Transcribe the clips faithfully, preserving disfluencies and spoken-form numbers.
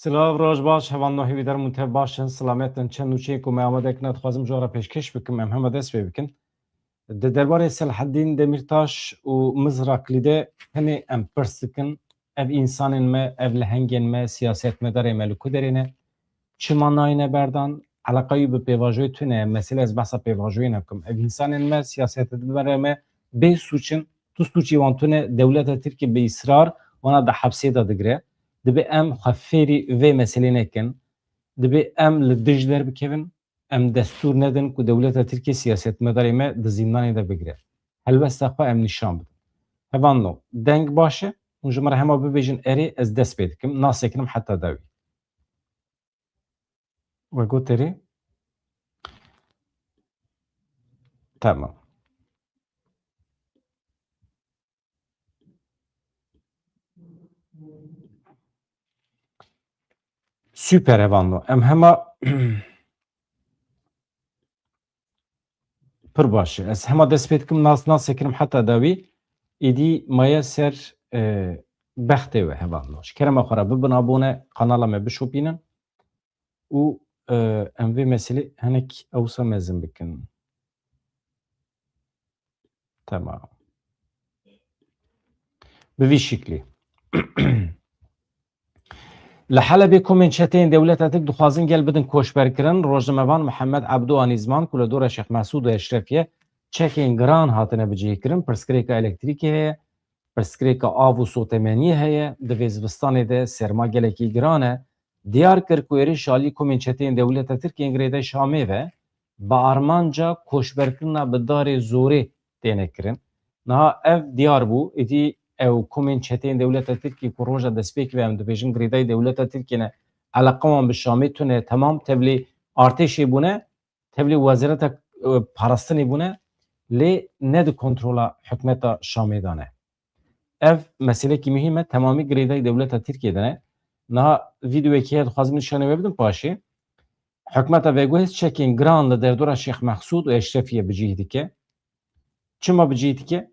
Silav, roj baş, hevalno, hîvî der hûn tev baş in, silamet in. Çend nûçeyên ku me amade kirine dixwazim ji we re pêşkêş bikim, em hema dest pê bikin. Di derbarê Selahaddîn Demîrtaş û Mizraklî de tenê em pirs dikin, ev însanên me, ev lehengên me, siyasetmedarê me li ku derê ne? Çima nayêne berdan? Eleqa wî bi pêvajoyê tune ye, mesele ez behsa pêvajoyê nakim. Ev însanên me, siyasetmedarê me bê sûc in, tu sûcî wan tune, dewleta Tirkî bi îsrar wana di hepsê de digire. Dibe em xwe fêrî vê meselê nekin. Dibe em li dij derbikevin, em destûr nedin ku dewleta Tirkiyê siyasetmedarê me di zîndanê de bigire. Helwesta xwe em nîşan bidin. Hevalno, deng baş e, hûn ji min re hema bibêjin erê, ez dest pê dikim, nasekirim heta dawî. We got erê? Tamam. Super, hevalno. Em hema pir baş e. Ez hema dest pê dikim, nas nasekirim heta dawî. Êdî maye ser, e, bextê we, hevalno. Ji kerema xwe re bibin abone, kanala me bişopînin. Û, e, em vê meselê hinek ewsa mezin bikin. Tamam. Bi vî şiklî. Li Helebê komên çeteyên dewleta Tirk dixwazin gel bidin koçberkirin. Rojnamevan Mihemed Ebdo Anîzman ku li dora Şêx Mesûd û Eşrefiyê çekên giran hatine bicihîkirin, pirsgirêka elektrîkê heye, pirsgirêka av û sotemeniyê heye. Di vê zivistanê de serma gelekî giran e. Diyar kir ku êrîş alî komên çeteyên dewleta Tirk yên girêdayî Şamê ve bi armanca koçberkirina bi darê zorê têne kirin. Niha ev diyar bû, êdî ew komên çeteyên dewleta Tirkiyê ku roja destpêkê ve em dibêjin girêdayî dewleta Tirkiyê ne, eleqa wan bi Şamê tune, temam tevlî artêşê bûne, tevlî wezareta, e, parastinê bûne, lê ne di kontrola hikûmeta Şamê de ne. Ev meselekî muhîm e, temamî girêdayî dewleta Tirkiyê de ne. Niha vîdeoyekê heye, dixwazim nîşanê we bidim paşê. Hikûmeta veguhêz çekên giran li derdora Şêx Mehsûd û Eşrefiyê bicîh dike. Çima bicîh dike?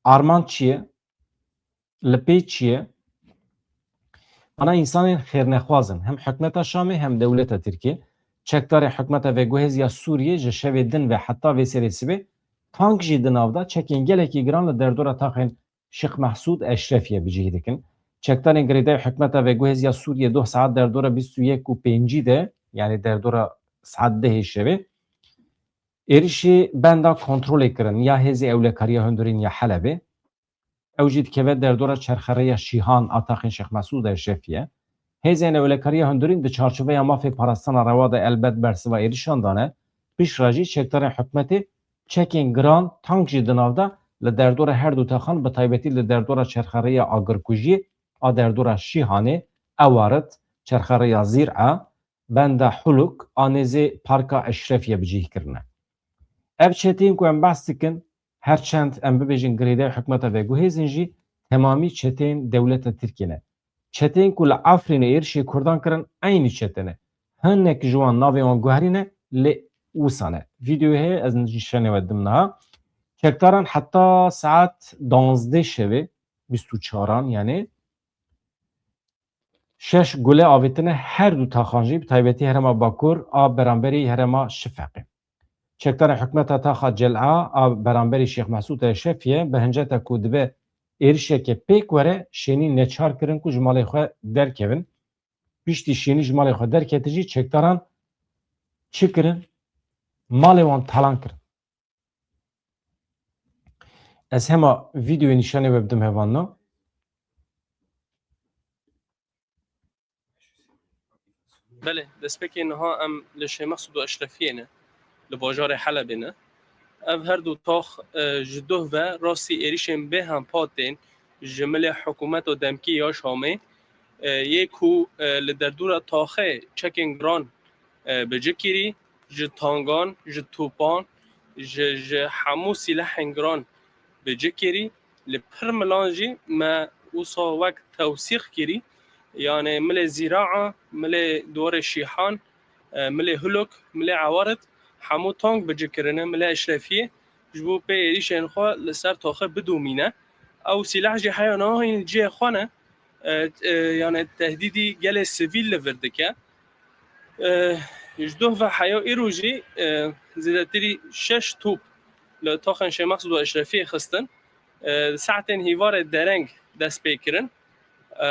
Armanc çi ye? Li pê çi ye? Ana însanên xêrnexwaz in. Hem hikûmeta Şamê hem dewleta Tirkiyê. Çekdarê hikûmeta veguhêz ya Sûriyê ji şevê din ve heta vê serê sibê tank jî di nav de çekên gelekî giran li derdora taxên Şêx Mehsûd Eşrefiyê bicîh dikin. Çekdarên girêdayî hikûmeta veguhêz ya Sûriyê doh saet derdora bîst û yek û pêncî de, yanî derdora saet dehê şevê, êrişê benda kontrolê kirin ya hêzê ewlekariya hundirîn ya Helebê. Ew jî dikeve derdora çerxerêya Şîhan a taxên Şêx Mesûd Eşrefî ye. Hêzên ewlekariya hundirîn di çarçoveya mafê parastina rewa de elbet bersiva êrişan dane. Piştre jî çekdarên hikûmetê çekên giran, tank jî di nav de li derdora her du taxan, bi taybetî li derdora çerxerêya agirkujiyê a derdora Şîhanê, Ewarit, çerxerêya Zîr'a, benda Huluk a nêzê Parka Eşrefiyê bicîh kirine. Ev çeteyên ku em behs dikin, her çend em bibêjin girêdayî hikûmeta veguhêz in jî, temamî çeteyên dewleta Tirkiyê ne. Çeteyên ku li Efrînê êrişê Kurdan kirin, eynî çete ne. Hinek ji wan navê wan guherî ne, lê wisa ne. Vîdeoyê heye, ez nîşanê we didim niha. Çekdaran heta saet danzdeh şevê, bîst û çaran, yanî, şeş gule avêtine her du taxan jî, bi taybetî herêma Bakur a beramberî herêma Şifeqê. Çekdarên hikûmeta taxa Cel'a a beramberî Şêx Mesûd Eşrefiyê bi hinceta ku dibe êrişeke pêk were, şênî neçar kirin ku ji malê xwe derkevin. Piştî şênî ji malê xwe derketin jî çekdaran çi kirin? Malê wan talan kirin. Ez hema vîdeoyê nîşanê we bidim, hevalno. Belê, destpêkê niha em li Şêx Mesûd û Eşrefiyê ne, li bajarê Helebê ne. Ev her du tax, e, ji duh ve rastî êrişên bêhempa tên ji milê hikûmeta demkî ya Şamê, e, yê ku, e, li derdora taxê çekên giran, e, bi ci kirî, ji tangan, ji topan, ji, ji hemû sîlehên giran bi ci kirî. Li pir milan jî me wisa wek tewsîq kirî, yanê milê Zîraa, milê Duwarê Şîhan, e, milê Huluk, milê Ewarit, hemû tank bi ci kirine, milê Eşrefiyê, ji bo pê êrîşên xwe li ser taxê bidomîne. Ew sîleh jî heya niha hîn li cihê xwe ne. e, e, yani tehdîdî gelê sivîl li vir dike. E, ji doh ve heya îro jî, e, zêdetirî şeş top li taxên Şêmex Sido Eşrefiyê xistin. E, di saetên hîvarê dereng dest pê kirin. E,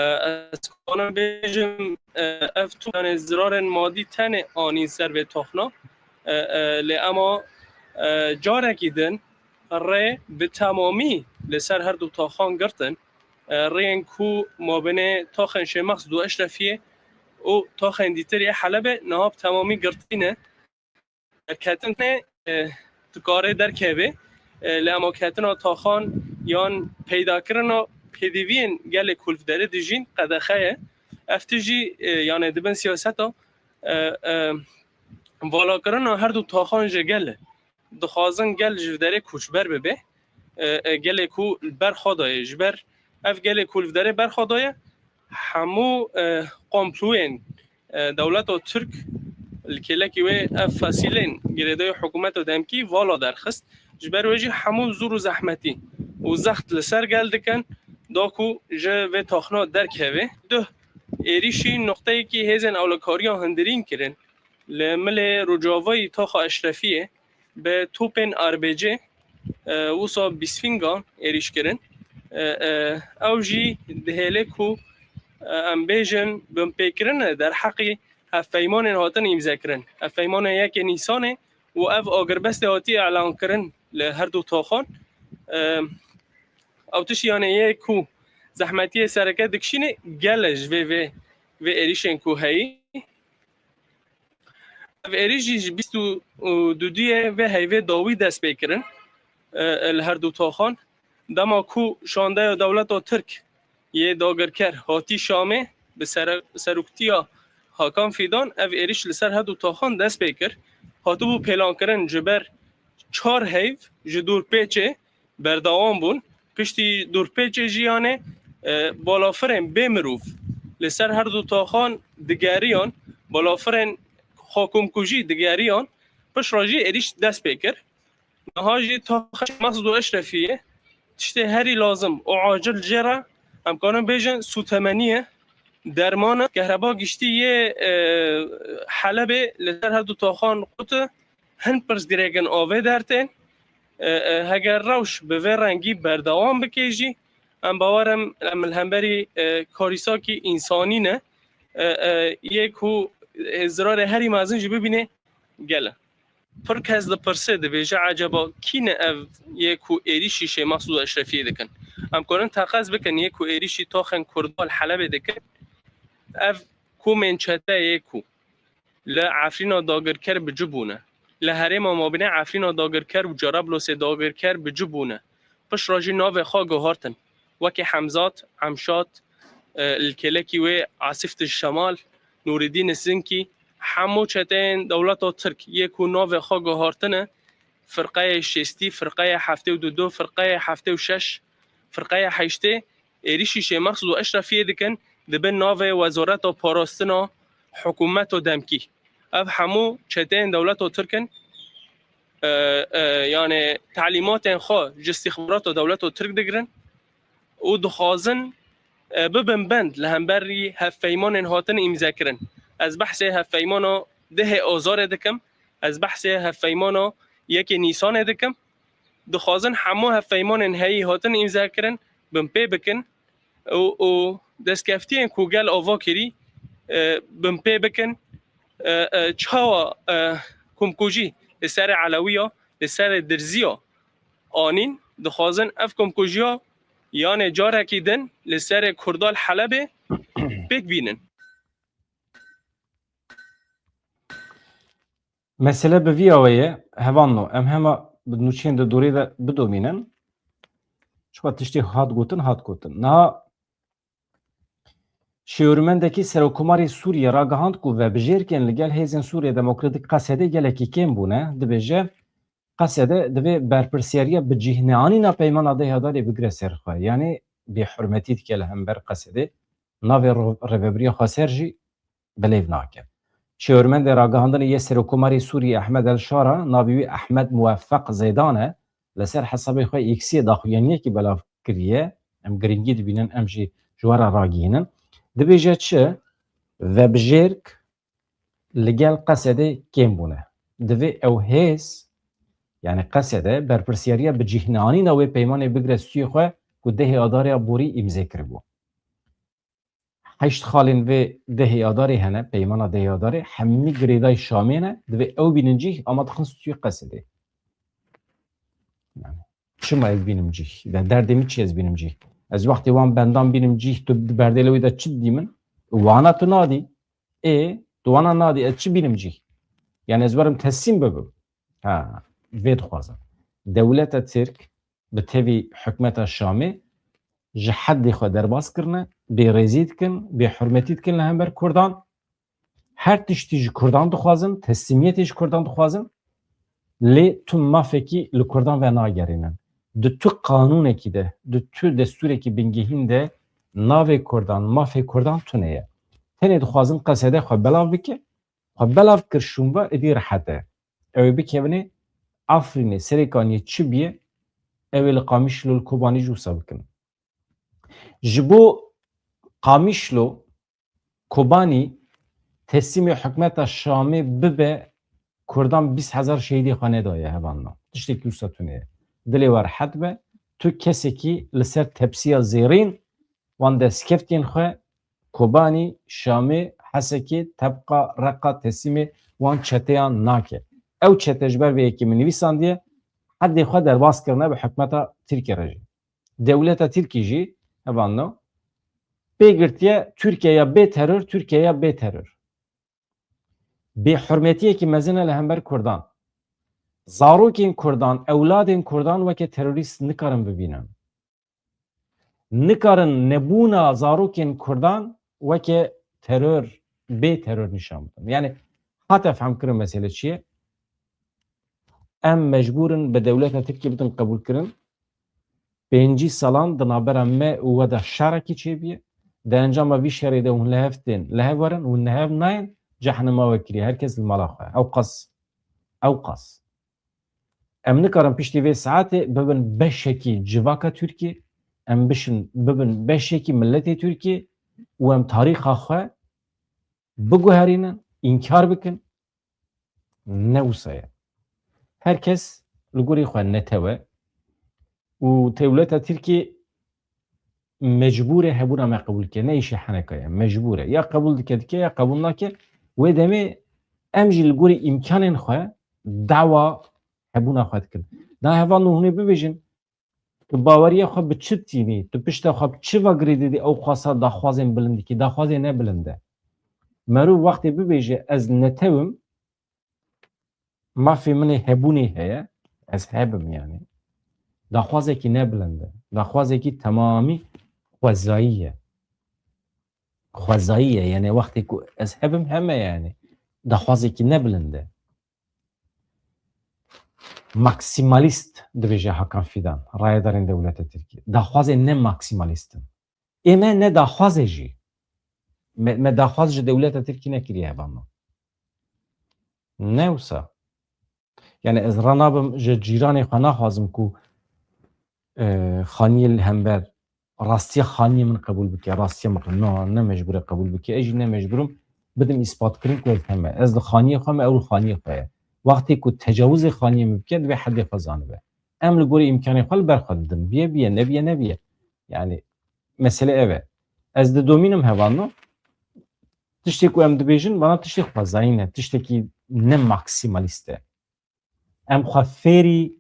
ez kanim bêjim, e, ev top, yani zirarên madî tenê anîn ser vê taxna. E, e, lê ema, e, carekî din rê bi temamî li ser her du taxan girtin. E, rêyên ku mabênê taxên Şêmex Sido Eşrefiyê û taxên dîtir yê Helebê niha bi temamî girtî ne. Derketin ne, e, dikare derkeve. E, lê ema ketina taxan yan peydakirina pêdiviyên gelê ku li derê dijîn qedexe ye. Ev tişt jî, e, yani di bin siyaseta, e, e, valakirina her du taxan ji gel e. Dixwazin gel ji derê koçber bibe. E, e, gelê ku li ber xwe daye. Ji ber ev gelê ku li derê ber xwe daye, hemû, e, komployên, e, dewleta Tirk li kêlekî wê ev fesîlên girêdayî hikûmeta demkî vala derxist. Ji ber wê jî hemû zor û zehmetî û zext li ser gel dikin, da ku ji vê taxna derkeve. Duh êrîşî noqteyekî hêzên ewlekariya hundirîn kirin. Li milê rojavayî taxa Eşrefiyê bi topên R B G, e, wisa bîsfîngan êrîş kirin. E, e, ew jî dihêle ku, e, em bêjin binpêkirin e derheqî hevpeymanên hatin îmzekirin. Hevpeymana yekê Nîsanê û ev agirbestê hatî elankirin li her du taxan. E, ew tişt, yani, yê ku zehmetiyê sereke dikişînê gel e ji vê, vê, vê êrîşên ku heyî. Ev êrîş jî ji bîst û duduyê vê heyvê dawî dest pê kirin, e, e, li her du taxan. Dema ku şandeya dewleta Tirk yê dagirker hatî Şamê bi sere-, seroktiya Hakan Fîdan, ev êrîş li ser her du taxan dest pê kir. Hatibû pêlankirin ji ber çar heyv ji dûrpêçê berdewam bûn. Piştî dûrpêçê jî, yanê, e, balafirên bê mirov li ser her du taxan digeriyan, balafirên xwekomkujî digeriyan, piştre jî êrîş dest pê kir. Niha jî taxa Şêmex Sido Eşrefiyê tiştê herî lazim û acil jê re, em karin bêjin, sûtemenî ye, derman e. Kehreba giştî yê, e, Helebê li ser her du taxan qut e. Hin pirsgirêkin avê dertên. E, e, heger rewş bi vê rengî berdewam bike jî, em bawer in em li hemberî, e, karîsakî însanî ne, e, e, yê ku, e, zirarê herî mezin jî bibîne gel e. Pir kes dipirse, dibêje, eceba kî ne ev yê ku êrîşî Şêmex Sido Eşrefiyê dikin? Em karin teqez bikin, yê ku êrîşî taxên Kurda li Helebê dikin, ev komên çete yê ku li Efrîna dagirker bi cih bûne. Li herêma mabînê Efrîna dagirker û Carablosê dagirker bi cih bûne. Piştre jî navê xwe guhartin. Wekî Hemzat, Emşat, e, li kêlekî wê Asîf Tij Şemal, Nûrîdîn Sinkî, hemû çeteyên dewleta Tirk yê ku navê xwe guhartine, firqeyê şêstî, firqeyê heftê û du, firqeyê heftê û şeş, firqeyê heştê, êrîşî Şêmex Sido Eşrefiyê dikin, dibin navê Wezareta Parastina hikûmeta demkî. Ev hemû çeteyên dewleta Tirk in, e, e, yani talîmatên xwe ji îstîxbarata dewleta Tirk digirin û dixwazin, e, bibin bend li hemberî hevpeymanên hatin îmzekirin. Ez behsê hevpeymana dehê Azarê dikim, ez behsê hevpeymana yekê Nîsanê dikim. Dixwazin hemû hevpeymanên heyî hatin îmzekirin, binpê bikin û, û destkeftiyên ku gel ava kirî, e, binpê bikin. E, e, çawa, e, komkujî li serê Elewiya, li serê Dirziya anîn, dixwazin ev komkujiya yanê carekî din li serê Kurda li Helebê pêk bînin. Mesele bi vî awê ye, hevalno, em hema bi nûçeyên di dorê de bidomînin. Çima tiştê hat gotin, hat gotin. Niha şêwirmendekî Serokkomarê Sûriyê ragihand ku vebijêrkên li gel Hêzên Sûriya Demokratîk, Qesedê, gelekî kêm bûne. Dibêje, Qesede divê berpirsiyariya bi cih neanîna peymana Dêhiyê Adarê bigire ser xwe. Yanî bêhurmetî dike li hember Qesedê. Navê ro-, rêvebiriya Xweser jî bilêv nake. Şêwirmendê ragihandinê yê Serokkomarê Sûriyê Ehmed El Şara, navê wî Ehmed Muweffeq Zeydan e, li ser hesabê xwe X-ê daxuyaniyekî belav kiriye. Em girîngî dibînin em jî ji we re ragihînin. Dibêje çi? Vebijêrk li gel Qesedê kêm bûne. Divê ew hêz, yani Qesede, berpirsiyariya bi cih neanîna wê peymanê bigire stûyê xwe ku dehê Adarê ya borî îmze kiribû. Heşt xalên vê dehê Adarê hene, peymana dehê Adarê, hemî girêdayî Şamê ne, divê ew bînin cih, ama dixin stûyê Qesedê. Yani, çima ez bînim cih? De derdê min çi ez bînim cih? Ez wextê wan bendan bînim cih, tu di berdêla wî de çi didî min? Wana tu nadî. Ê, tu wana nadî, ez çi bînim cih? Yani ez werim teslîm bibim. Ha, vê dixwazin. Dewleta Tirk bi tevî hikûmeta Şamê ji heddê xwe derbas kirine, bêrêzî dikin, bêhurmetî dikin li hember Kurdan. Her tiştî ji Kurdan dixwazin, teslîmiyetê ji Kurdan dixwazin, lê tu mafekî li Kurdan venagerînin. Di tu qanûnekî de, di tu destûrekî bingehîn de navê Kurdan, mafê Kurdan tune ye. Tenê dixwazin Qesede xwe belav bike, xwe belav kir şûnva, êdî rehet e. Ew ê bikevine Efrînê, Serêkaniyê çi bûye, ew ê li Qamişlo, li Kobanî jî wisa bikin. Ji bo Qamişlo, Kobanî teslîmê hikûmeta Şamê bibe, Kurdan bîst hezar şehîdê xwe nedaye hevalno. Tiştekî wisa tune ye. Dilê we rehet be, tu kesekî li ser tepsiya zêrîn wan destkeftiyên xwe Kobanî, Şamê, Hesekê, Tebqa, Reqa teslîmê wan çeteyan nake. Ew çete ji ber vê yekê min nivîsandiye, heddê xwe derbas kirine bi hikûmeta Tirkiyê re jî. Dewleta Tirkî jî hevalno pê girtiye Tirkiye ya bê teror, Tirkiye ya bê teror. Bêhurmetiyekî mezin e li hember Kurdan. Zarokên Kurdan, ewladên Kurdan weke terorîst nikarin bibînin. Nikarin nebûna zarokên Kurdan weke teror, bê teror nîşan bidin. Yani hate fehmkirin mesele çi ye? Em mecbûr in bi dewleta Tirkiyê bitin qebûlkirin. Pêncî salan di navbera me û we de şerekî çêbûye. Di encama vî şerê de hûn li hev tên, li hev werin, hûn li hev nayên, cehnema we kiriye. Her kes li mala xwe. Ewqas. Ewqas. Em nikarin piştî vê saetê bibin beşekî civaka Tirkiyê, em bişin bibin beşekî miletê Tirkiyê û em tarîxa xwe biguherînin, înkar bikin. Ne wisa ye. Her kes li gorî xwe netew e û dewleta Tirkiyê mecbûr e hebûna me qebûl ke. Ne îşê heneka ye. Mecbûr e. Ya qebûl dike dike, ya qebûl nake. Wê demê em jî li gorî îmkanên xwe dawa hebûna xwe dikin. Na hevalno hûn ê bibêjin, tu baweriya xwe bi çi tînî? Tu pişta xwe bi çi ve girê didî ew xwasa daxwazên bilind dikî? Daxwazê ne bilind e. Merûv wextê bibêje ez netew im, mafê min ê hebûnê heye, ez heb im yani. Daxwazekî ne bilind e. Daxwazekî temamî xwezayî ye. Xwezayî ye. Yani wextê ku ez heb im heme yani. Daxwazekî ne bilind e. Maksimalîst dibêje Hakan Fîdan, rayedarên dewleta Tirkî. Daxwazên ne maksimalîst in. Ê me ne daxwaz e jî. Me, me daxwaz ji dewleta Tirkî nekiriye hevalno. Ne wisa. Yani ez ranabim ji cîranê xwe naxwazim ku, e, xaniyê li hember rastiya xaniyê min qebûl bike, rastiya min qe-, no, ne mecbûr e qebûl bike. Ez jî ne mecbûr im bidim îspatkirîn ku ez heme. Ez li xaniyê xwe me, ew li xaniyê xwe ye. Wextê ku tecawizê xaniyê min bike, divê heddê xwe zanibe. Em li gorî îmkanê xwe li ber xwe didin. Biye biye, nebiye nebiye. Yani mesele ev e. Ez didomînim hevalno. Tiştê ku em dibêjin, bana tiştê xwezayî ne, tiştekî ne maksimalîst e. Em xwe fêrî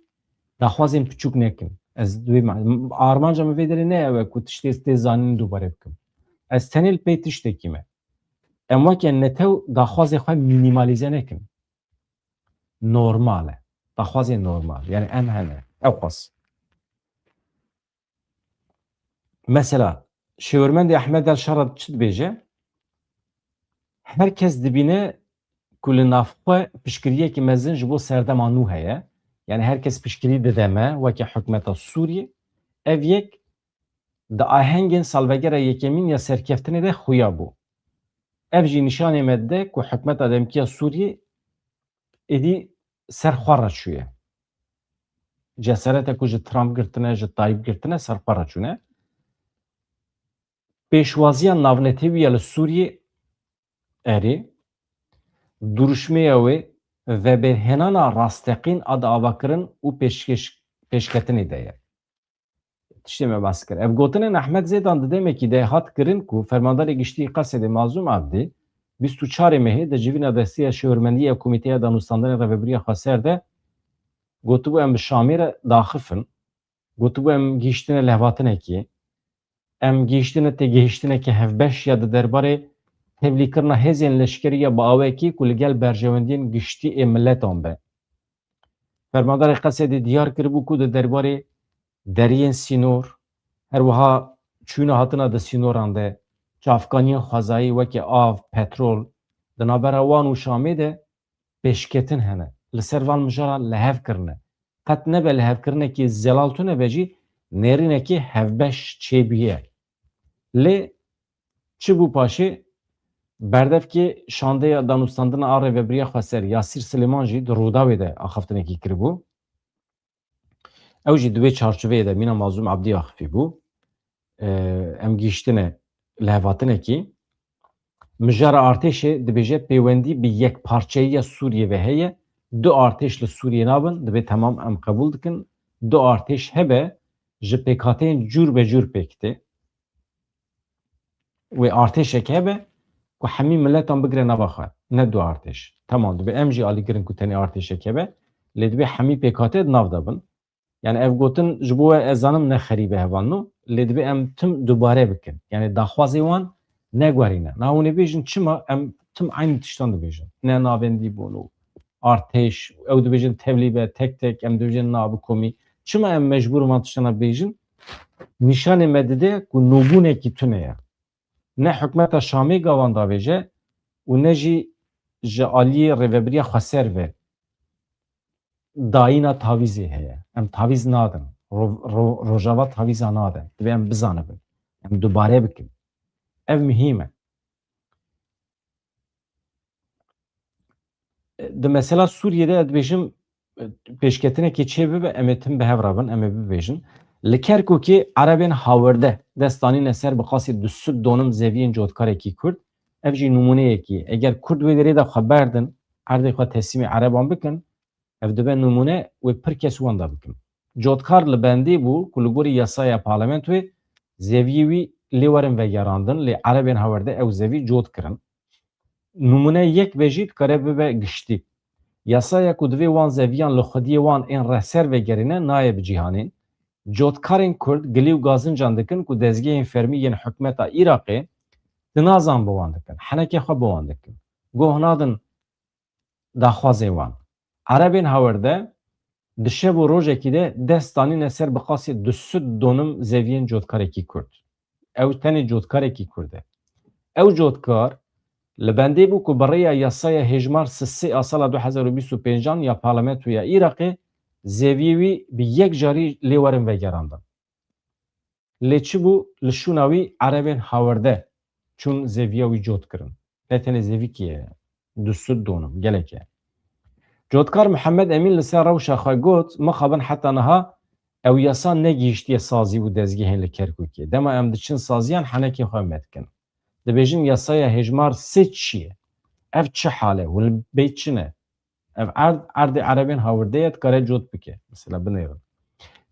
daxwazên piçûk nekin. Ez divê ma-, armanca min vê derê ne ew e ku tiştê tê zanîn dubare bikim. Ez tenê li pey tiştekî me. Em weke netew daxwazê xwe mînîmalîze nekin. Normal e. Daxwazê normal. Yani em hene. Ewqas. Mesela, şêwirmendê Ehmed El Şara çi dibêje? Her kes dibîne ku li nav xwe piştgiriyekî mezin ji bo serdema nû heye. Yani her kes piştgirî dide me weke hikûmeta Sûriyê. Ev yek di ahengên salvegera yekemîn ya serkeftinê de xuya bû. Ev jî nîşanê me dide ku hikûmeta demkî ya Sûriyê êdî ser xwe re çûye. Ceserete ku ji Trump girtine, ji Tayyip girtine, ser xwe re çûne. Pêşwaziya navnetewî ya li Sûriyê, erê, duruşmeya wê vebêrhênana rasteqîn a di avakirin û pêşkeş-, pêşketinê de ye. Tiştê me behs kir. Ev gotinên Ehmed Zêdan di demekî de hat kirin ku Fermandarê Giştî Qesedê Mazlûm Abdî bîst û çarê mehê di civîna desteya şêwirmendî ya Komîteya Danûstandinê Rêvebiriya Xweser de gotibû, em bi Şamê re daxifin. Gotibû, em gihîştine lehvatinekê. Em gihîştine têgihiştineke hevbeş ya di derbarê tevlîkirina hêzên leşkerî ya bi awekî ku li gel berjewendiyên giştî ê miletan be. Fermandarê Qesedê diyar kiribû ku di derbarê deriyên sînor, her wiha çûna hatina di sînoran de, çavkaniyên xwezayî weke av, petrol, di navbera wan û Şamê de pêşketin hene. Li ser van mijara lihev kirine. Qet nebe lihevkirinekî zelal tune be jî, nêrînekî hevbeş çêbûye. Lê çi bû paşê? Berdevkê şandeya danûstandina a Rêvebiriya Xweser Yasîr Silêman jî di Rûdawê de axaftinekî kiribû. Ew jî di wê çarçoveyê de mîna Mazlûm Abdî axifî bû. Em gihîştine lihevhatinekî. Mijara artêşê dibêje pêwendî bi yekparçeyiya Sûriyê ve heye. Du artêş li Sûriyê nabin, divê temam em qebûl dikin. Du artêş hebe ji pêkhateyên cûr be cûr pêk tê. Wê artêşek hebe ku hemî miletan bigire nava xwe, ne du artêş. Temam, divê em jî alî girin ku tenê artêşek hebe, lê divê hemî pêkate di nav de bin. Yani ev gotin ji bo we, ez zanim, ne xerîbe hevalno, lê divê em tim dubare bikin. Yani daxwazê wan neguherîne. Na hûn ê bêjin, çima em tim eynî tiştan dibêjin? Ne navendî bûn û artêş, ew dibêjin tevlî be, tek tek, em dibêjin na bi komî. Çima em mecbûr van tiştana bêjin? Nîşanê me dide ku nûbûnekî tune ye. Ne hikûmeta Şamê gavan davêje û ne jî ji aliyê Rêvebiriya Xweser ve dayîna tavîzê heye. Em tavîz nadin. Ro-, ro-, Rojava tavîza nade. Divê em bizanibin. Em dubare bikin. Ev muhîm e. Di mesela Sûriyê de, ez dibêjim, pêşketinekê çê bibe, em ê tim bi hev re bin, em ê bibêjin. Li Kerkûkê Erebên Hawirde dest danîne ser bi qasî du sed donim zeviyên cotkarekî Kurd. Ev jî nimûneyekî ye. Eger Kurd wê derê de xwe berdin, erdê xwe teslîmê Ereban bikin, ev dibe nimûne, wê pir kes wenda bikin. Cotkar li bendê bû ku li gorî yasaya parlamentoyê zeviyê wî lê werin vegerandin, lê Erebên Hawirde ew zevî cot kirin. Nimûne yek be jî dikare bibe giştî. Yasaya ku divê wan zeviyan li xwediyê wan ên rehser vegerîne nayê bi cîhanê. Cotkarên Kurd gilî û gazincan dikin ku dezgehên fermî yên hikûmeta Iraqê di nazan bi wan dikin, henekê xwe bi wan dikin. Guh nadin daxwazê wan. Erebên Hawirde di şev û rojekî de dest danîne ser bi qasî du sed donim zeviyên cotkarekî Kurd. Ew tenê cotkarekî Kurd e. Ew cotkar li bendê bû ku bi rêya yasaya hêjmar sisê a sala du hezar û bîst û pêncan ya parlamentoya Iraqê zeviyê wî bi yek carî lê werin vegerandin. Lê çi bû? Li şûna wî Erebên Hawirde çûn zeviya wî cot kirin. Ne tenê zevîkî ye, du sed donim, gelek e. Cotkar Mihemed Emîn li ser rewşa xwe got, mixabin heta niha ew yasa negihîştiye sazî û dezgehên li Kerkûkê. Dema em diçin saziyan, henekê xwe me dikin. Dibêjin yasaya hêjmar sê çi ye? Ev çi hal e? Hûn li bê çi ne? Ev erd, erdê Erebên Hawirde ye, dikare cot bike. Mesela binêrin.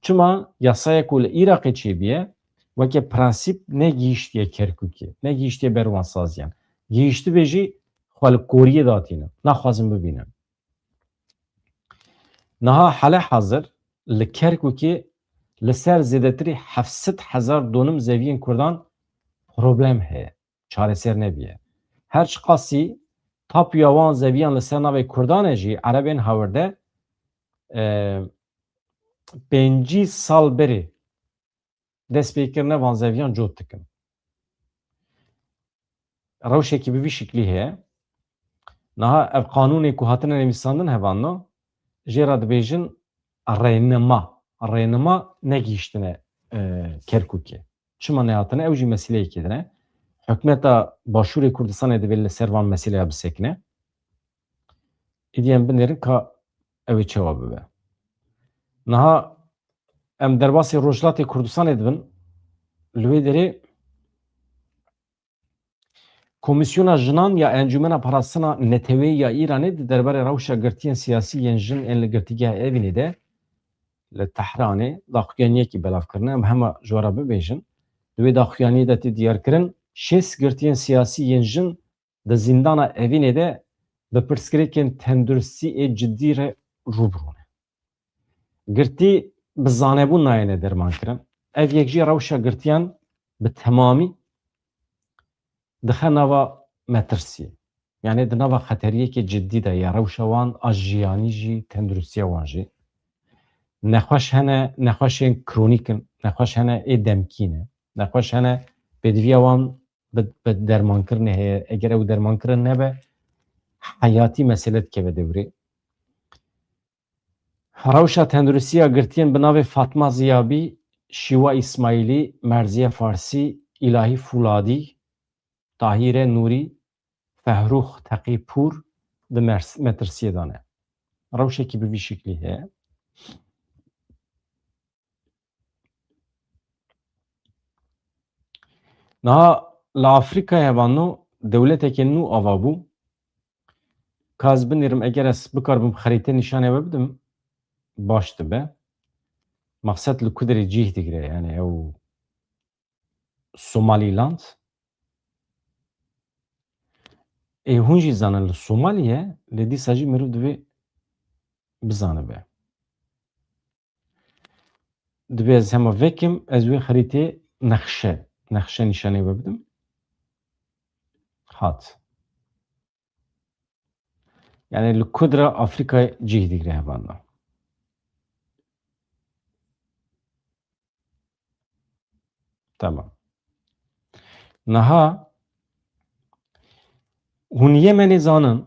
Çima yasaya ku li Iraqê çêbûye, weke prensîp negihîştiye Kerkûkê, negihîştiye ber wan saziyan. Gihîştibê jî xwe li koriyê datînin. Naxwazin bibînin. Niha hale hazir li Kerkûkê li ser zêdetirî heft sed hezar donim zeviyên Kurdan problem heye. Çareser nebûye. Her çiqasî tapuya wan zeviyan li ser navê Kurdan e jî, Erebên Hawirde, e, pêncî sal berê dest pê kirine van zeviyan cot dikin. Rewşekî bi vî şiklî heye. Niha ev qanûnê ku hatine nivîsandin hevalno, jê re dibêjin rênima. Rênima negihîştine, e, Kerkûkê. Çima nehatine? Ew jî mesîleyekê din e. Hikûmeta Başûrê Kurdistanê divê li ser van mesîleya bisekine. Îdî em binêrin ka ew ê çawa bibe. Niha em derbasî Rojhilatê Kurdistanê dibin, li wê derê Komîsyona Jinan ya Encûmena Parastina Neteweyî ya Îranê di derbarê rewşa girtiyên siyasî yên jin ên li Girtîgeha Evînê de li Tehranê daxuyaniyekî belav kirine. Em hema ji we re bibêjin, di wê daxuyaniyê de tê diyarkirin, şêst girtiyên siyasî yên jin di zîndana Evînê de bi pirsgirêkên tenduristî ê cidî re rû bi rû ne. Girtî bi zanebûn nayêne dermankirin. Ev yek jî rewşa girtiyan bi temamî dixe nava metirsiyê. Yanî di nava xeteriyekê cidî de ye. Rewşa wan a jiyanî jî, tenduristiya wan jî. Nexweş hene, nexweşên kronîk in, nexweş hene ê demkî ne. Nexweş hene pêdiviya wan bi, bi dermankirinê heye. Eger ew dermankirin nebe, heyatî mesele dikeve dewrê. Rewşa tenduristiya girtiyên bi navê Fatma Ziyabî, Şîwa Îsmaîlî, Merziye Farsî, Îlahî Fûladî, Tahîre Nûrî, Fehrûx Teqîpûr di mers-, metirsiyê de ne. Rewşekî bi vî şiklî heye. Niha li Afrîkayê hevalno dewletekê nû ava bû. Ka ez binêrim, eger ez bikaribim xerîte nîşanê we bidim, baş dibe. Maqsed li ku derê cih digire, yani ew Somaliland. Ê hûn jî zanin li Somaliye, lê dîsa jî mirov divê bizanibe. Divê ez hema vekim, ez wê xerîtê nexşe, nexşe nîşanê we bidim. Hat. Yani li ku dira Afrîkayê cih digire hevalno. Tamam. Niha hûn Yemenê zanin,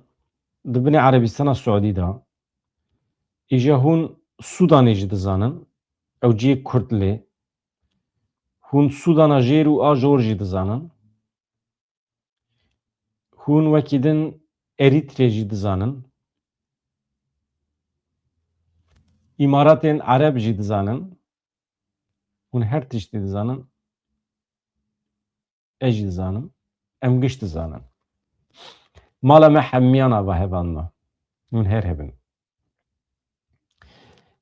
di binê Erebistana Siûdî de, îja hûn Sûdanê jî dizanin, ew cihê Kurd lê. Hûn Sûdana Jêr û a Jor jî dizanin. Hûn wekî din Erître jî dizanin. Îmaratên Ereb jî dizanin. Hûn her tiştî dizanin. Ez jî dizanim. Em giş dizanin. Mala me hemiyan ava hevalno. Hûn her hebin.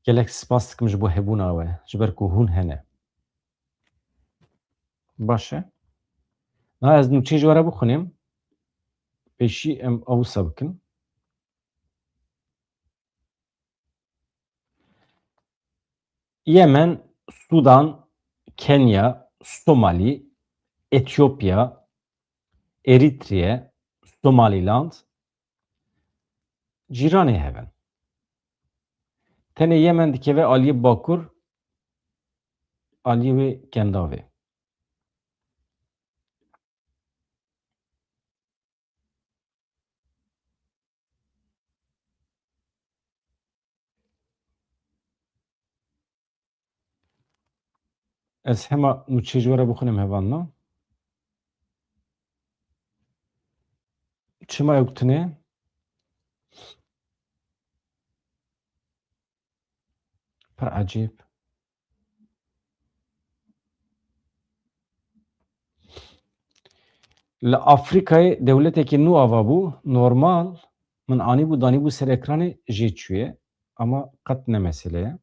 Gelek spas dikim ji bo hebûna we, ji ber ku hûn hene. Baş e. Na ez nûçeyê ji we re bixwînim. Pêşî em a wisa bikin. Yemen, Sudan, Kenya, Somalî, Etiyopya, Erîtriye, Somalîland, cîranê hev in. Tenê Yemen dikeve aliyê bakur, aliyê wê kendavê. Ez hema nûçeyê ji we re bixwînim hevalno. Çima ew tune? Pir ecêb. Li Afrîkayê dewletekî nû ava bû, normal, min anîbû, danîbû ser ekranê, jê çûye, ama qet ne mesele ye.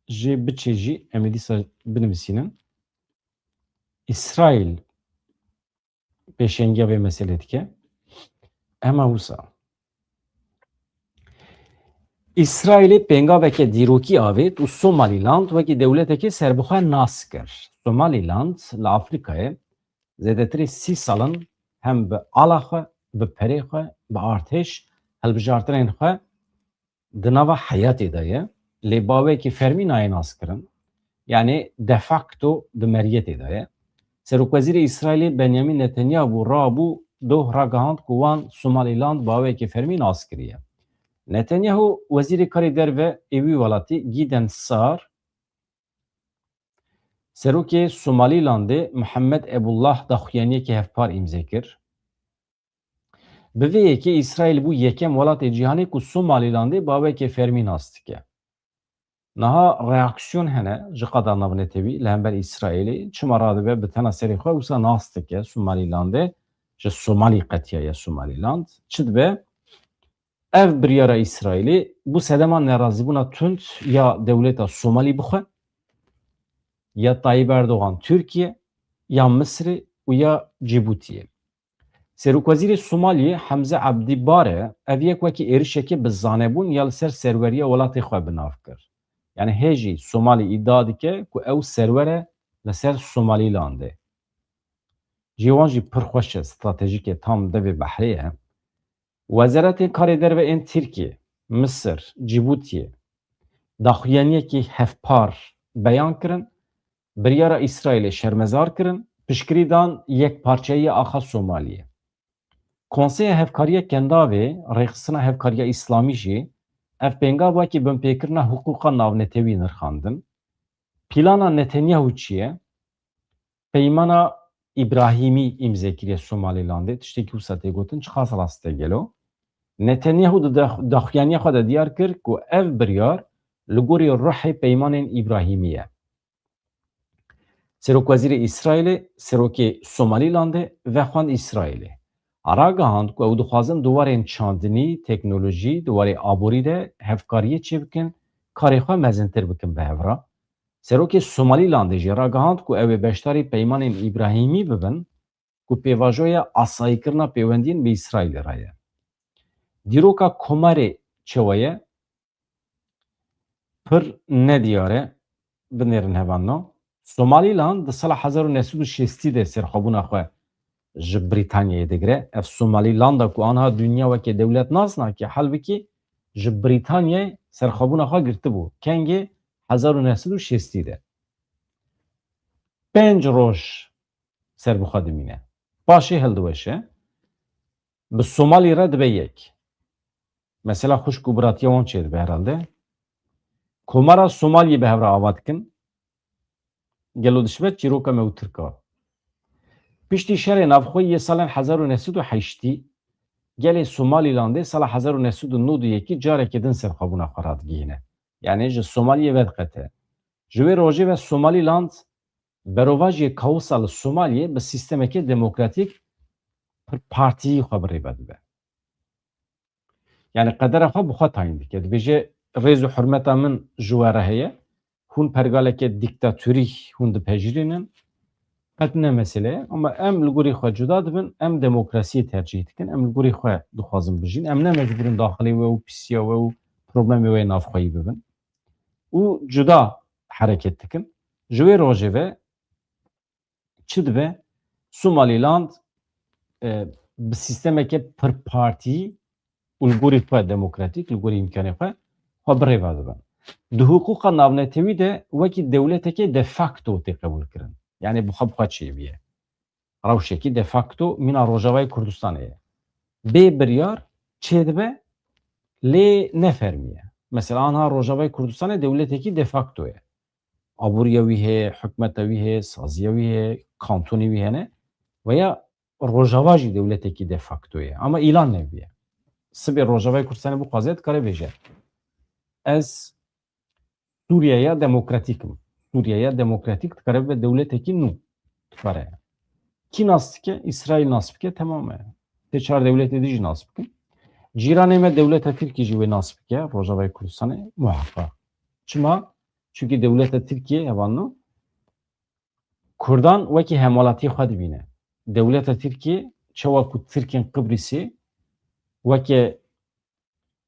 Jê biçe jî, em ê dîsa binivîsînin. Îsraîl pêşengiya vê meselê dike. Hema wisa. Îsraîlê pêngaveke dîrokî avêt û Somalîland wekî dewletekê serbixwe nas kir. Somalîland li Afrîkayê zêdetirî sî sal in hem bi ala xwe, bi perê xwe, bi artêş, hilbijartinên xwe di nava heyatê de ye, lê bi awayekî fermî nayê naskirin, yanî de facto di meriyetê de ye. Serokwezîrê Îsraîlê Benyamin Netanyahu rabû doh ragihand ku wan Somalîland bi awayekî fermî nas kiriye. Netanyahu, Wezîrê Karê Derve ê wî welatî Gideon Saar, Serokê Somalîlandê Mihemed Ebullah daxuyaniyekî hevpar îmze kir. Bi vê yekê Îsraîl bû yekem welatê cîhanê ku Somalîlandê bi awayekê fermî nas dike. Niha reaksiyon hene ji qada navnetewî li hember Îsraîlê. Çima radibe bi tena serê xwe wisa nas dike Somalilandê, ji Somalî qetiyaye Somaliland. Çi dibe? Ev biryara Îsraîlê bû sedema nerazîbûna tund ya dewleta Somalî bi xwe, ya Tayyip Erdogan Tirkiye, ya Misrê û ya Cîbûtiyê. Serokwezîrê Somaliyê Hemze Abdî Bare ev yek wekî êrişekê bi zanebûn ya li ser serweriya welatê xwe bi nav kir. Yani hê jî Somalî îdia dike ku ew serwer e li ser Somalîlandê. Cihê wan jî pir xweş e, stratejîkê tam devê behrê ye. Wezaretên Karê Derve ên Tirkiyê, Misir, Cîbûtiyê daxuyaniyekî hevpar beyan kirin, biryara Îsraîlê şermezar kirin, piştgirî dan yekparçeyiya axa Somaliyê. Konseya Hevkariya Kendavê, Rêxistina Hevkariya Îslamî jî ev pêngav wekî binpêkirina hiqûqa navnetewî nirxandin. Plana Netanyahu çi ye? Peymana Îbrahîmî îmze kiriye Somalîlandê. Tiştekî wisa tê gotin, çiqas rast e gelo? Netanyahu di dax-, daxuyaniya xwe de diyar kir ku ev biryar li gorî ruhê peymanên Îbrahîmî ye. Serokwezîrê Îsraîlê, serokê Somalîlandê vexwend Îsraîlê. Ragihand ku ew dixwazin di warên çandinî, teknolojî, di warê aborî de hevkariyê çêbikin, karê xwe mezintir bikin bi hev re. Serokê Somalîlandê jî ragihand ku ew ê beşdarî peymanên Îbrahîmî bibin ku pêvajoya asayîkirina pêwendiyên bi Îsraîlê re ye. Dîroka Komarê çawa ye? Pir nediyar e. Binêrin hevalno. Somalîland di sala hezar û neh sed û şêstî de serxwebûna xwe ji Brîtanyayê digire. Ev Somalîlanda ku anha dinya weke dewlet nas nake, halbikî ji Brîtanyayê serxwebûna xwe girtibû. Kengê hezar û neh sed û şêstî de. Pênc roj ser bi xwe dimîne. Paşê hildiweşe. Bi Somalî re dibe yek. Mesela xwişk û biratiya wan çêdibe herhalde. Komara Somaliyê bi hev re ava dikin. Gelo dişibe çîroka me û Tirka? Piştî şerê navxweyî yê salên hezar û neh sed û heştî, gelê Somalîlandê sala hezar û neh sed û nod û yekî carekê din serxwebûna xwe radigihîne. Yani ji Somaliyê vediqete. Ji wê rojê ve Somalîland berovajiyê kaosa li Somaliyê bi sîstemeke demokratîk pir partiyî xwe bi rê ve dibe. Yani qedera xwe bi xwe tayîn dike. Dibêje, rêz û hurmeta min ji we re heye. Hûn pergaleke dîktatorîk hûn dipejirînin. Qet ne mesele ye. Ama em li gorî xwe cuda dibin, em demokrasiyê tercîh dikin. Em li gorî xwe dixwazin bijîn. Em ne mecbûr in daxilê we û pisiya we û problemê we navxweyî bibin. Û cuda hereket dikin. Ji wê rojê ve çi dibe? Somalîland, e, bi sîstemeke pir partî û li gorî xwe demokratîk, li gorî îmkanê xwe, xwe bi rê ve dibe. Di hiqûqa navnetewî de wekî dewleteke de facto tê qebûlkirin. Yani bi xwe bi xwe çêbûye. Rewşekî de facto mîna Rojavayê Kurdistanê ye. Bê biryar çêdibe, lê ne fermî ye. Mesela anha Rojavayê Kurdistanê dewletekî de facto ye. Aboriya wî heye, hikûmeta wî heye, saziya wî heye, kantonê wî hene. Veya Rojava jî dewletekî de facto ye. Ama îlan nebûye. Sibê Rojavayê Kurdistanê bixwaze dikare bêje, ez Sûriyeya demokratîk im. Sûriyeya demokratîk dikare bibe dewletekî nû. Dikare. Kî nas dike? Îsraîl nas bike, temam e. Sê çar dewletê din jî nas bikin. Cîranê me dewleta Tirkî jî wê nas bike, Rojavayê Kurdistanê, muheqeq. Çima? Çunkî dewleta Tirkiyê hevalno Kurdan wekî hemwelatiyê xwe dibîne. Dewleta Tirkiyê çawa ku Tirkên Qibrîsê weke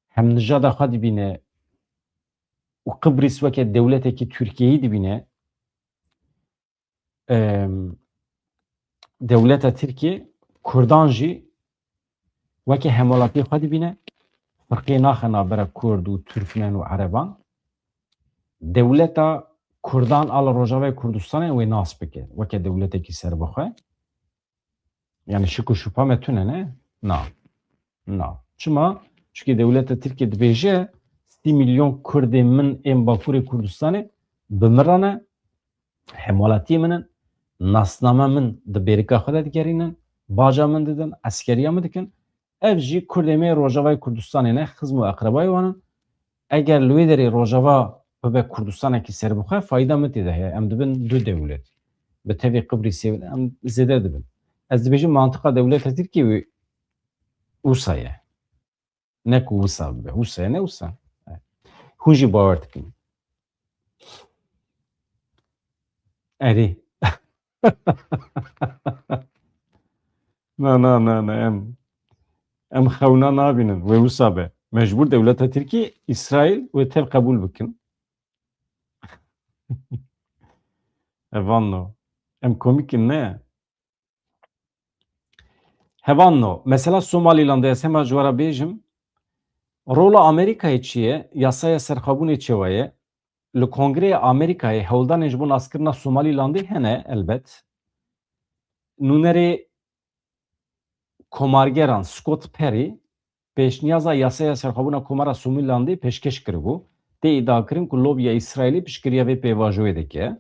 hemnijada xwe dibîne û Qibrîs weke dewletekî Tirkiyeyî dibîne, em, dewleta Tirkiyê Kurdan jî weke hemwelatiyê xwe dibîne, firqê naxe navbera Kurd û Tirkmen û Ereban. Dewleta Kurdan a li Rojavayê Kurdistanê wê nas bike weke dewletekî serbixwe. Yani şik û şupa me tune ne? Na. Na. Çima? Çunkî dewleta Tirkiyê dibêje, sî milyon Kurdên min ên Bakurê Kurdistanê bi min re ne, hemwelatiyê min in, nasname min di bêrika xwe de digerînin, baca min didin, eskeriya min dikin. Ev jî Kurdê me yê Rojavayê Kurdistanê ne, xizm û eqrebayê wan in. Eger li wê derê Rojava bibe Kurdistanekî serbixwe, fayda min tê de heye. Em dibin du dewlet. Bi tevî Qibrîsê em zêde dibin. Ez dibêjim mantiqa dewleta Tirkiyê wî wisa ye. Ne ku wisa bibe. Wisa ye, ne wisa. Hûn jî bawer dikin. Erê. Na, na, na, na, em, em xewna nabînin. Wê wisa be. Mecbûr dewleta Tirkî, Îsraîl wê tev qebûl bikin. Evanno. Em komîk in, ne? Hevanno. Mesela Somalilandê ez hema ji we re bêjim. Rola Amerîkayê çi ye? Yasaya serxwebûnê çewa ye? Li Kongreya Amerîkayê hewldanên ji bo naskirina Somalîlandê hene, elbet. Nûnerê komargeran Scott Perry pêşniyaza yasaya serxwebûna Komara Somalîlandê pêşkêş kiribû. Tê îdiakirin ku lobiya Îsraîlî piştgiriya vê pêvajoyê dike.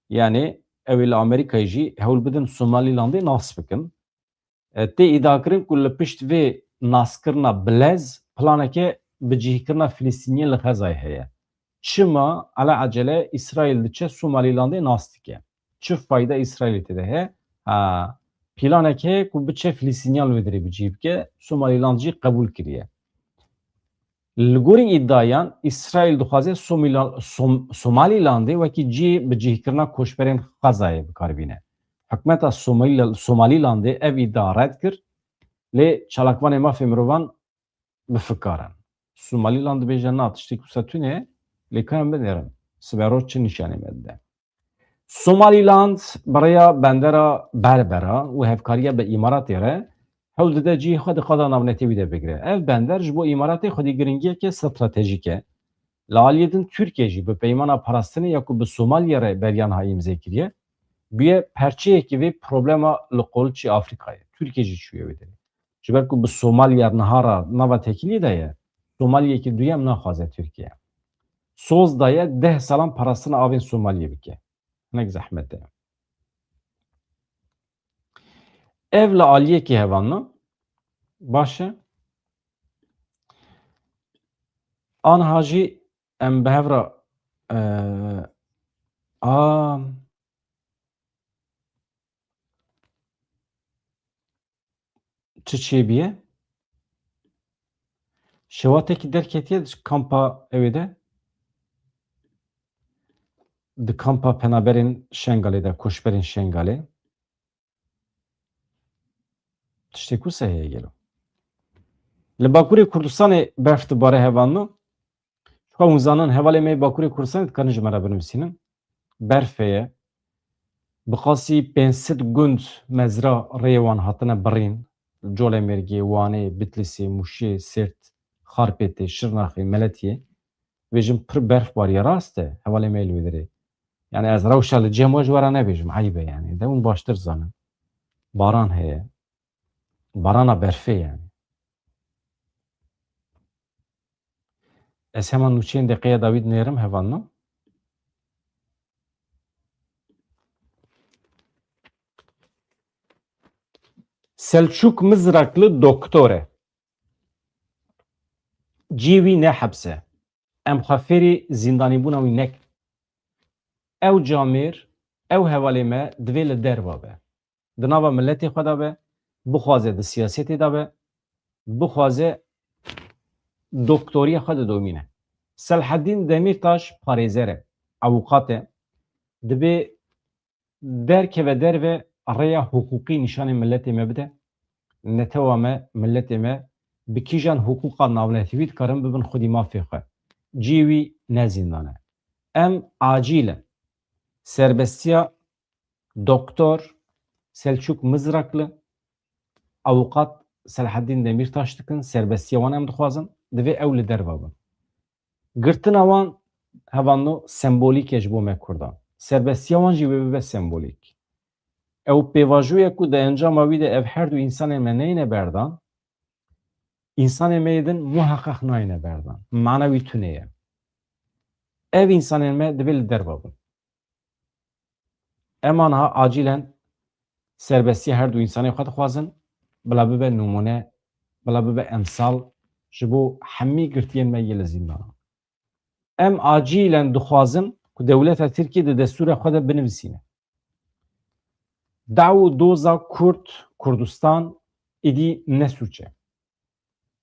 Yanî ew ê li Amerîkayê jî hewl bidin Somalîlandê nas bikin. E, tê îdiakirin ku li pişt vê naskirina bilez planeke bicihkirina Filistîniyên li Xezayê heye. Çima ele ecele Îsraîl diçe Somalîlandê nas dike? Çi fayda Îsraîlê tê de heye? Ha, planek heye ku biçe Filistîniyan li wê derê bicih bike, Somalîland jî qebûl kiriye. Li gorî îdiayan, Îsraîl dixwaze Somîla-, Som-, Somalîlandê wekî cihê bicihkirina koçberên Xezayê bi kar bîne. Hikûmeta Somalî-, Somalîlandê ev îdia red kir, lê çalakvanê mafê mirovan bi fikar in. Somalîland dibêje, na, tiştê ku se tune ye, lê ka em binêrin. Sibe roj çi nîşanê me dide? Somalîland bi rêya bendera Berbera û hevkariya bi Îmaratê re hewl dide cihê xwe di qada navnetewî de bigire. Ev bender ji bo Îmaratê xwedî giringiyeke stratejîk e. Li aliyê din Tirkiye jî bi peymana parastinê ya ku bi Somaliya re beriya niha îmze kiriye, bûye parçeyekî vê problema li Qoliçê Afrîkayê. Tirkiye jî çûye wê derê. Ji ber ku bi Somaliya niha re nava têkiliyê de ye, Somaliyekî duyem naxwaze Tirkiye. Soz daye deh salan parastina avên Somaliyê bike. Hinek zehmet e. Ev li aliyekî hevalno. Baş e. Anha jî em bi hev re, e, a, çi çêbûye? Şewatekî derketiye di kampa ewê de, di kampa penaberên Şengalê de, koçberên Şengalê. Tiştê ku se heye gelo? Li Bakurê Kurdistanê berf dibare hevalno. Ji xwe hûn zanin, hevalê me yê Bakurê Kurdistanê dikarin ji me re binivîsînin. Berf heye. Bi qasî pênc sed gund, mezra rêyê wan hatine birîn. Colemêrgê, Wanê, Bitlîsê, Mûşê, Sêrt, Xarpêtê, Şirnaxê, Meletiyê. Vêjin pir berf bariye, rast e, hevalê me yê li wê derê. Yani ez rewşa li cem we ji we re nebêjim, eyb e yani. De hûn baştir zanin. Baran heye. Barana berfê yani. Ez heman nûçeyên Deqeya Dawî dinêrim hevalno. Selçuk Mizraklı doktor e. Cî wî ne heps e. Em xwe fêrî zîndanîbûna wî nekin. Ew camêr, ew hevalê me divê li derva be. Di nava miletê xwe de be, bixwaze di siyasetê de be, bixwaze doktoriya xwe didomîne. Selhedîn Demîrtaş parêzer e, ewqat e. Dibê derkeve derve rêya hiqûqî nîşanê miletê me bide. Netewa me, miletê me bi kîjan hiqûqa navnetewî dikarin bibin xwedî mafê xwe? Cihê wî ne zîndan e. Em acîl in. Serbestiya Doktor Selçuk Mizraklı, Avukat Selahaddin Demirtaş dikin, serbestiya wan em dixwazin, divê ew li derva bin. Girtina wan hevalno sembolîk e ji bo me Kurdan. Serbestiya wan jî wê bibe sembolîk. Ew pêvajoyek ku di encama wî de ev her du însanên me neyne berdan, însanên me yê din muheqeq nayne berdan. Mana wî tune ye. Ev însanên me divê li derva bin. Em aniha acilen serbestiya her du însanê xwe dixwazin, bila bibe nimûne, bila bibe emsal ji bo hemî girtiyên me yê li zîndanan. Em acilen dixwazin ku dewleta Tirkiyê di destûra xwe de binivîsîne. Daw û doza Kurd, Kurdistan êdî ne sûc e.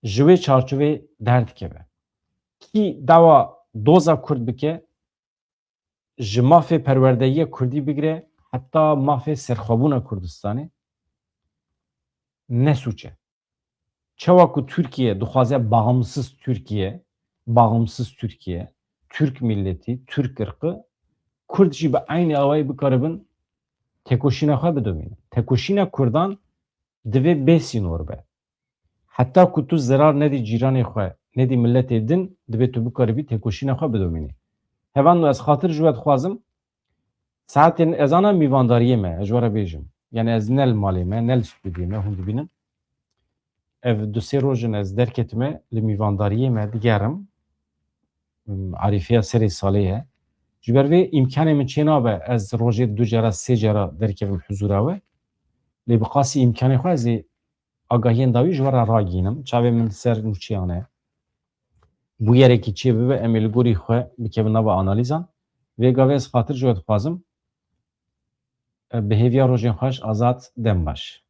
Ji wê çarçovê derdikeve. Kî dawa doza Kurd bike, ji mafê perwerdeyiya Kurdî bigire heta mafê serxwebûna Kurdistanê, ne sûc e. Çawa ku Tirkiye dixwaze bağımsız Tirkiye, bağımsız Tirkiye, Türk milleti, Türk ırkı, Kurd jî bi eynî awayî bikaribin têkoşîna xwe bidomînin. Têkoşîna Kurdan divê bê sînor be. Heta ku tu zerar nedî cîranê xwe, nedî milletê din, divê tu bikaribî têkoşîna xwe bidomînî. Hevalno, ez xatir ji we dixwazim, saetên ezana mîvandariyê me, ez ji we re bêjim. Yani ez ne li malê me, ne li stûdiyê me, hûn dibînin. Ev du sê roj in ez derketime, li mîvandariyê me digerim. Hmm, Arîfiya serê salê ye. Ji ber vê îmkanê min çê nabe ez rojê du cara, sê cara derkevim huzûra we. Lê bi qasî îmkanê xwe ez ê agahiyên dawî ji we re ragihînim. Çavê min ser nûçeyan e. Bûyerekî çê bibe, em ê li gorî xwe bikevin nava analîzan. Vê gavê ez xatir ji we dixwazim. Bi hêviya rojên xweş, Azad, dem baş.